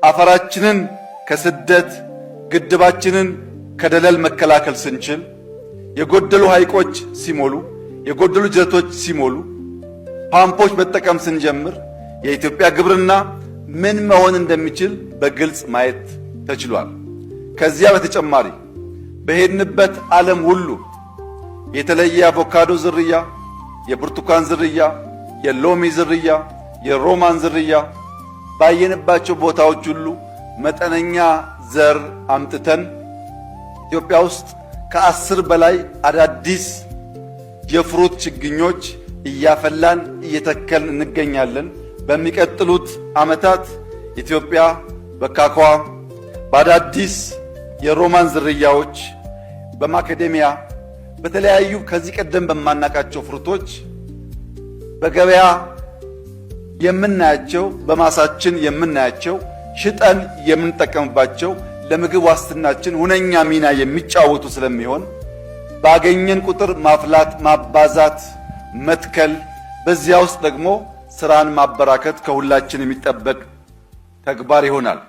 አፈራችንን ከስደት፣ ግድባችንን ከደለል መከላከል ስንችል፣ የጎደሉ ሐይቆች ሲሞሉ፣ የጎደሉ ጅረቶች ሲሞሉ፣ ፓምፖች መጠቀም ስንጀምር የኢትዮጵያ ግብርና ምን መሆን እንደሚችል በግልጽ ማየት ተችሏል። ከዚያ በተጨማሪ በሄድንበት ዓለም ሁሉ የተለየ የአቮካዶ ዝርያ፣ የብርቱካን ዝርያ፣ የሎሚ ዝርያ፣ የሮማን ዝርያ ባየንባቸው ቦታዎች ሁሉ መጠነኛ ዘር አምጥተን ኢትዮጵያ ውስጥ ከ10 በላይ አዳዲስ የ fruit ችግኞች እያፈላን እየተከልን እንገኛለን። በሚቀጥሉት ዓመታት ኢትዮጵያ በካኳ፣ በአዳዲስ የሮማን ዝርያዎች፣ በማካዴሚያ፣ በተለያዩ ከዚህ ቀደም በማናቃቸው fruit ኦች በገበያ የምናያቸው፣ በማሳችን የምናያቸው፣ ሽጠን የምንጠቀምባቸው፣ ለምግብ ዋስትናችን ሁነኛ ሚና የሚጫወቱ ስለሚሆን ባገኘን ቁጥር ማፍላት፣ ማባዛት፣ መትከል፣ በዚያ ውስጥ ደግሞ ስራን ማበራከት ከሁላችን የሚጠበቅ ተግባር ይሆናል።